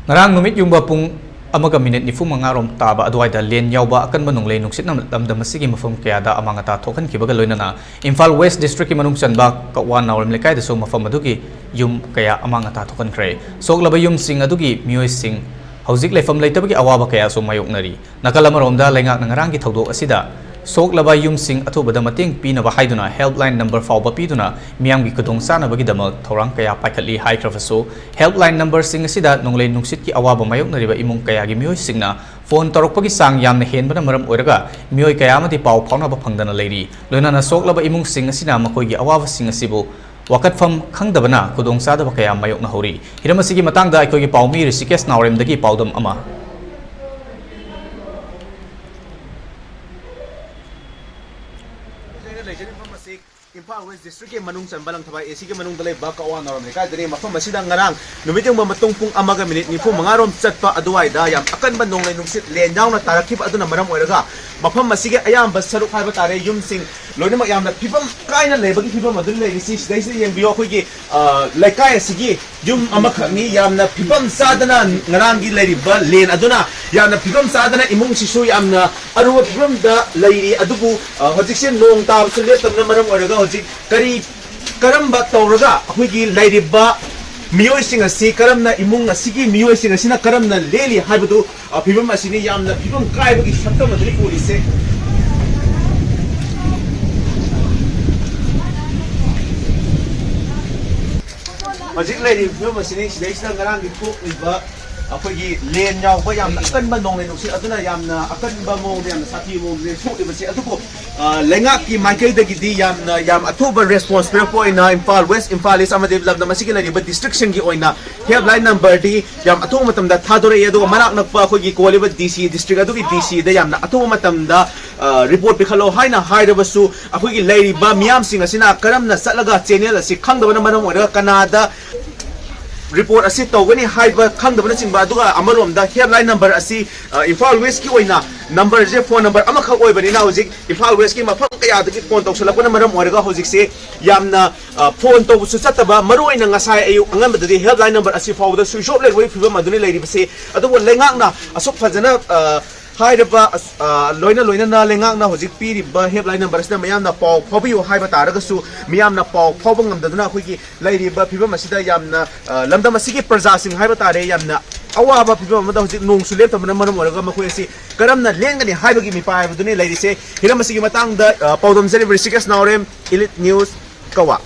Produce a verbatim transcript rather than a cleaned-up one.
ꯉꯔꯥꯡ ꯅꯨꯃꯤꯠ ꯌꯨꯡꯕ ꯄꯨꯡ ꯑꯃꯒ ꯃꯤꯅꯤꯠ ꯅꯤꯐꯨ ꯃꯉꯥ ꯔꯣꯝ ꯇꯥꯕ ꯑꯗꯨꯋꯥꯏꯗ ꯂꯦꯟ ꯌꯥꯎꯕ ꯑꯀꯟꯕ ꯅꯣꯡꯂꯩ ꯅꯨꯡꯁꯤꯠꯅ ꯂꯝꯗꯝ ꯑꯁꯤꯒꯤ ꯃꯐꯝ ꯀꯌꯥꯗ ꯑꯃꯥꯡ ꯑꯇꯥ ꯊꯣꯛꯍꯟꯈꯤꯕꯒ ꯂꯣꯏꯅꯅ ꯏꯝꯐꯥꯜ ꯋꯦꯁ ꯗꯤꯁꯇ꯭ꯔꯤꯛꯀꯤ ꯃꯅꯨꯡ ꯆꯟꯕ ꯀꯛꯋꯥ ꯅꯥꯎꯔꯦꯝ ꯂꯩꯀꯥꯏꯗꯁꯨ ꯃꯐꯝ ꯑꯗꯨꯒꯤ ꯌꯨꯝ ꯀꯌꯥ ꯑꯃꯥꯡ ꯑꯇꯥ ꯊꯣꯛꯍꯟꯈ꯭ꯔꯦ꯫ ꯁꯣꯛꯂꯕ ꯌꯨꯝꯁꯤꯡ ꯑꯗꯨꯒꯤ ꯃꯤꯑꯣꯏꯁꯤꯡ ꯍꯧꯖꯤꯛ ꯂꯩꯐꯝ ꯂꯩꯇꯕꯒꯤ ꯑꯋꯥꯕ ꯀꯌꯥꯁꯨ ꯃꯥꯌꯣꯛꯅꯔꯤ꯫ ꯅꯥꯀꯜ ꯑꯃꯔꯣꯝꯗ ꯂꯩꯉꯥꯛꯅ ꯉꯔꯥꯡꯒꯤ ꯊꯧꯗꯣꯛ ꯑꯁꯤꯗ ꯁꯣꯛꯂꯕ ꯌꯨꯝꯁꯤꯡ ꯑꯊꯨꯕꯗ ꯃꯇꯦꯡ ꯄꯤꯅꯕ ꯍꯥꯏꯗꯨꯅ helpline number ꯐꯥꯎꯕ ꯄꯤꯗꯨꯅ ꯃꯤꯌꯥꯝꯒꯤ ꯈꯨꯗꯣꯡꯆꯥꯅꯕꯒꯤꯗꯃꯛ ꯊꯧꯔꯥꯡ ꯀꯌꯥ ꯄꯥꯏꯈꯠꯂꯤ ꯍꯥꯏꯈ꯭ꯔꯕꯁꯨ, helpline numberꯁꯤꯡ ꯑꯁꯤꯗ ꯅꯣꯡꯂꯩ ꯅꯨꯡꯁꯤꯠꯀꯤ ꯑꯋꯥꯕ ꯃꯥꯌꯣꯛꯅꯔꯤꯕ ꯏꯃꯨꯡ ꯀꯌꯥꯒꯤ ꯃꯤꯑꯣꯏꯁꯤꯡꯅ ꯐꯣꯟ ꯇꯧꯔꯛꯄꯒꯤ ꯆꯥꯡ ꯌꯥꯝꯅ ꯍꯦꯟꯕꯅ ꯃꯔꯝ ꯑꯣꯏꯔꯒ ꯃꯤꯑꯣꯏ ꯀꯌꯥ ꯑꯃꯗꯤ ꯄꯥꯎ ꯐꯥꯎꯅꯕ ꯐꯪꯗꯅ ꯂꯩꯔꯤ꯫ ꯂꯣꯏꯅꯅ ꯁꯣꯛꯂꯕ ꯏꯃꯨꯡꯁꯤꯡ ꯑꯁꯤꯅ ꯃꯈꯣꯏꯒꯤ ꯑꯋꯥꯕꯁꯤꯡ ꯑꯁꯤꯕꯨ ꯋꯥꯀꯠꯐꯝ ꯈꯪꯗꯕꯅ ꯈꯨꯗꯣꯡꯆꯥꯗꯕ ꯀꯌꯥ ꯃꯥꯌꯣꯛꯅꯍꯧꯔꯤ꯫ ꯍꯤꯔꯝ ꯑꯁꯤꯒꯤ ꯃꯇꯥꯡꯗ ꯑꯩꯈꯣꯏꯒꯤ ꯄꯥꯎꯃꯤ ꯔꯤꯁꯤꯀꯦꯁ ꯅꯥꯎꯔꯦꯝꯗꯒꯤ ꯄꯥꯎꯗꯝ ꯑꯃ꯫ ꯑꯩꯅ ꯂꯩꯖꯔꯤꯕ ꯃꯐꯝ ꯑꯁꯤ ꯏꯝꯐꯥꯜ ꯋꯦꯁ ꯗꯤꯁꯇ꯭ꯔꯤꯛꯀꯤ ꯃꯅꯨꯡ ꯆꯟꯕ ꯂꯪꯊꯕꯥꯜ ꯑꯦ ꯁꯤꯒꯤ ꯃꯅꯨꯡꯗ ꯂꯩꯕ ꯀꯛꯋꯥ ꯅꯥꯎꯔꯦꯝ ꯂꯩꯀꯥꯏꯗꯅꯤ꯫ ꯃꯐꯝ ꯑꯁꯤꯗ ꯉꯔꯥꯡ ꯅꯨꯃꯤꯠ ꯌꯨꯡꯕ ꯃꯇꯨꯡ ꯄꯨꯡ ꯑꯃꯒ ꯃꯤꯅꯤꯠ ꯅꯤꯐꯨ ꯃꯉꯥ ꯔꯣꯝ ꯆꯠꯄ ꯑꯗꯨꯋꯥꯏꯗ ꯌꯥꯝ ꯑꯀꯟꯕ ꯅꯣꯡꯂꯩ ꯅꯨꯡꯁꯤꯠ ꯂꯦꯟ ꯌꯥꯎꯅ ꯇꯥꯔꯛꯈꯤꯕ ꯑꯗꯨꯅ ꯃꯔꯝ ꯑꯣꯏꯔꯒ ꯃꯐꯝ ꯑꯁꯤꯒꯤ ꯑꯌꯥꯝꯕ ꯁꯔꯨꯛ ꯍꯥꯏꯕ ꯇꯥꯔꯦ, ꯌꯨꯝꯁꯤꯡ ꯂꯣꯏꯅꯃꯛ ꯌꯥꯝꯅ ꯐꯤꯕꯝ ꯀꯥꯏꯅ ꯂꯩꯕꯒꯤ ꯐꯤꯕꯝ ꯑꯗꯨ ꯂꯩꯔꯤꯁꯤ꯫ ꯁꯤꯗꯩꯁꯤꯗ ꯌꯦꯡꯕꯤꯌꯨ, ꯑꯩꯈꯣꯏꯒꯤ, ꯑ, ꯂꯩꯀꯥꯏ ꯑꯁꯤꯒꯤ ꯌꯨꯝ ꯑꯃꯈꯛꯅꯤ꯫ ꯌꯥꯝꯅ ꯐꯤꯕꯝ ꯆꯥꯗꯅ ꯉꯔꯥꯡꯒꯤ ꯂꯩꯔꯤꯕ ꯂꯦꯟ ꯑꯗꯨꯅ ꯌꯥꯝꯅ ꯐꯤꯕꯝ ꯆꯥꯗꯅ ꯏꯃꯨꯡꯁꯤꯁꯨ ꯌꯥꯝꯅ ꯑꯔꯨꯕ ꯐꯤꯕꯝꯗ ꯂꯩꯔꯤ꯫ ꯑꯗꯨꯕꯨ, ꯑ, ꯍꯧꯖꯤꯛꯁꯦ ꯅꯣꯡ ꯇꯥꯕꯁꯨ ꯂꯦꯞꯇꯕꯅ ꯃꯔꯝ ꯑꯣꯏꯔꯒ ꯍꯧꯖꯤꯛ ꯀꯔꯤ, ꯀꯔꯝꯕ ꯇꯧꯔꯒ ꯑꯩꯈꯣꯏꯒꯤ ꯂꯩꯔꯤꯕ ꯃꯤꯑꯣꯏꯁꯤꯡ ꯑꯁꯤ, ꯀꯔꯝꯅ ꯏꯃꯨꯡ ꯑꯁꯤꯒꯤ ꯃꯤꯑꯣꯏꯁꯤꯡ ꯑꯁꯤꯅ ꯀꯔꯝꯅ ꯂꯦꯜꯂꯤ ꯍꯥꯏꯕꯗꯨ, ꯑ, ꯐꯤꯕꯝ ꯑꯁꯤꯅꯤ꯫ ꯌꯥꯝꯅ ꯐꯤꯕꯝ ꯀꯥꯏꯕꯒꯤ ꯁꯛꯇꯝ ꯑꯗꯨꯅꯤ ꯎꯔꯤꯁꯦ꯫ ꯍꯧꯖꯤꯛ ꯂꯩꯔꯤꯕ ꯐꯤꯕꯝ ꯑꯁꯤꯅꯤ꯫ ꯁꯤꯗꯩꯁꯤꯗ ꯉꯔꯥꯡꯒꯤ ꯊꯣꯛꯂꯤꯕ ꯑꯩꯈꯣꯏꯒꯤ ꯂꯦꯟ ꯌꯥꯎꯕ ꯌꯥꯝꯅ ꯑꯀꯟꯕ ꯅꯣꯡꯂꯩ ꯅꯨꯡꯁꯤꯠ ꯑꯗꯨꯅ ꯌꯥꯝꯅ ꯑꯀꯟꯕ ꯃꯑꯣꯡꯗ, ꯌꯥꯝꯅ ꯁꯥꯊꯤꯕ ꯃꯑꯣꯡꯗ ꯁꯣꯛꯂꯤꯕꯁꯦ꯫ ꯑꯗꯨꯕꯨ, ꯑ, ꯂꯩꯉꯥꯛꯀꯤ ꯃꯥꯏꯀꯩꯗꯒꯤꯗꯤ ꯌꯥꯝꯅ, ꯌꯥꯝ ꯑꯊꯨꯕ response ꯄꯤꯔꯛꯄ ꯑꯣꯏꯅ ꯏꯝꯐꯥꯜ ꯋꯦꯁ, ꯏꯝꯐꯥꯜ ꯏꯁ ꯑꯃꯗꯤ ꯂꯝꯗꯝ ꯑꯁꯤꯒꯤ ꯂꯩꯔꯤꯕ districtꯁꯤꯡꯒꯤ ꯑꯣꯏꯅ helpline numberꯗꯤ ꯌꯥꯝ ꯑꯊꯨꯕ ꯃꯇꯝꯗ ꯊꯥꯗꯣꯔꯛꯏ꯫ ꯑꯗꯨꯒ ꯃꯅꯥꯛ ꯅꯛꯄ ꯑꯩꯈꯣꯏꯒꯤ ꯀꯣꯜꯂꯤꯕ DC, district ꯑꯗꯨꯒꯤ DCꯗ ꯌꯥꯝꯅ ꯑꯊꯨꯕ ꯃꯇꯝꯗ, ꯑ, report ꯄꯤꯈꯠꯂꯣ ꯍꯥꯏꯅ ꯍꯥꯏꯔꯕꯁꯨ, ꯑꯩꯈꯣꯏꯒꯤ ꯂꯩꯔꯤꯕ ꯃꯤꯌꯥꯝꯁꯤꯡ ꯑꯁꯤꯅ ꯀꯔꯝꯅ ꯆꯠꯂꯒ channel ꯑꯁꯤ ꯈꯪꯗꯕꯅ ꯃꯔꯝ ꯑꯣꯏꯔꯒ ꯀꯅꯥꯗ ꯔꯤꯄꯣꯔꯠ ꯑꯁꯤ ꯇꯧꯒꯅꯤ ꯍꯥꯏꯕ ꯈꯪꯗꯕꯅꯆꯤꯡꯕ, ꯑꯗꯨꯒ ꯑꯃꯔꯣꯝꯗ ꯍꯦꯜꯞꯂꯥꯏꯟ ꯅꯝꯕꯔ ꯑꯁꯤ, ꯑ, ꯏꯝꯐꯥꯜ ꯋꯦꯁꯀꯤ ꯑꯣꯏꯅ ꯅꯝꯕꯔꯁꯦ, ꯐꯣꯟ ꯅꯝꯕꯔ ꯑꯃꯈꯛ ꯑꯣꯏꯕꯅꯤꯅ ꯍꯧꯖꯤꯛ ꯏꯝꯐꯥꯜ ꯋꯦꯁꯀꯤ ꯃꯐꯝ ꯀꯌꯥꯗꯒꯤ ꯐꯣꯟ ꯇꯧꯁꯜꯂꯛꯄꯅ ꯃꯔꯝ ꯑꯣꯏꯔꯒ ꯍꯧꯖꯤꯛꯁꯦ ꯌꯥꯝꯅ, ꯑ, ꯐꯣꯟ ꯇꯧꯕꯁꯨ ꯆꯠꯇꯕ, ꯃꯔꯨꯑꯣꯏꯅ ꯉꯁꯥꯏ ꯑꯌꯨꯛ ꯑꯉꯟꯕꯗꯗꯤ ꯍꯦꯜꯞꯂꯥꯏꯟ ꯅꯝꯕꯔ ꯑꯁꯤ ꯐꯥꯎꯕꯗ ꯁ꯭ꯋꯤꯆ ꯑꯣꯐ ꯂꯩꯔꯕꯒꯤ ꯐꯤꯕꯝ ꯑꯗꯨꯅꯤ ꯂꯩꯔꯤꯕꯁꯤ꯫ ꯑꯗꯨꯕꯨ ꯂꯩꯉꯥꯛꯅ ꯑꯁꯨꯛ ꯐꯖꯅ, ꯑ, ꯍꯥꯏꯔꯤꯕ ꯑꯁ-, ꯑ, ꯂꯣꯏꯅ ꯂꯣꯏꯅꯅ ꯂꯩꯉꯥꯛꯅ ꯍꯧꯖꯤꯛ ꯄꯤꯔꯤꯕ ꯍꯦꯜꯞꯂꯥꯏꯟ ꯅꯝꯕꯔ ꯑꯁꯤꯗ ꯃꯤꯌꯥꯝꯅ ꯄꯥꯎ ꯐꯥꯎꯕꯤꯌꯨ ꯍꯥꯏꯕ ꯇꯥꯔꯒꯁꯨ, ꯃꯤꯌꯥꯝꯅ ꯄꯥꯎ ꯐꯥꯎꯕ ꯉꯝꯗꯗꯨꯅ ꯑꯩꯈꯣꯏꯒꯤ ꯂꯩꯔꯤꯕ ꯐꯤꯕꯝ ꯑꯁꯤꯗ ꯌꯥꯝꯅ, ꯑ, ꯂꯝꯗꯝ ꯑꯁꯤꯒꯤ ꯄ꯭ꯔꯖꯥꯁꯤꯡ ꯍꯥꯏꯕ ꯇꯥꯔꯦ, ꯌꯥꯝꯅ ꯑꯋꯥꯕ ꯐꯤꯕꯝ ꯑꯃꯗ ꯍꯧꯖꯤꯛ ꯅꯣꯡꯁꯨ ꯂꯦꯞꯇꯕꯅ ꯃꯔꯝ ꯑꯣꯏꯔꯒ ꯃꯈꯣꯏ ꯑꯁꯤ ꯀꯔꯝꯅ ꯂꯦꯟꯒꯅꯤ ꯍꯥꯏꯕꯒꯤ ꯃꯤꯄꯥꯏ ꯍꯥꯏꯕꯗꯨꯅꯤ ꯂꯩꯔꯤꯁꯦ꯫ ꯍꯤꯔꯝ ꯑꯁꯤꯒꯤ ꯃꯇꯥꯡꯗ, ꯑ, ꯄꯥꯎꯗꯝꯖꯔꯤꯕ ꯔꯤꯁꯤꯀꯦꯁ ꯅꯥꯎꯔꯦꯝ, ꯏꯂꯤꯠ ꯅ꯭ꯌꯨꯁ, ꯀꯋꯥ꯫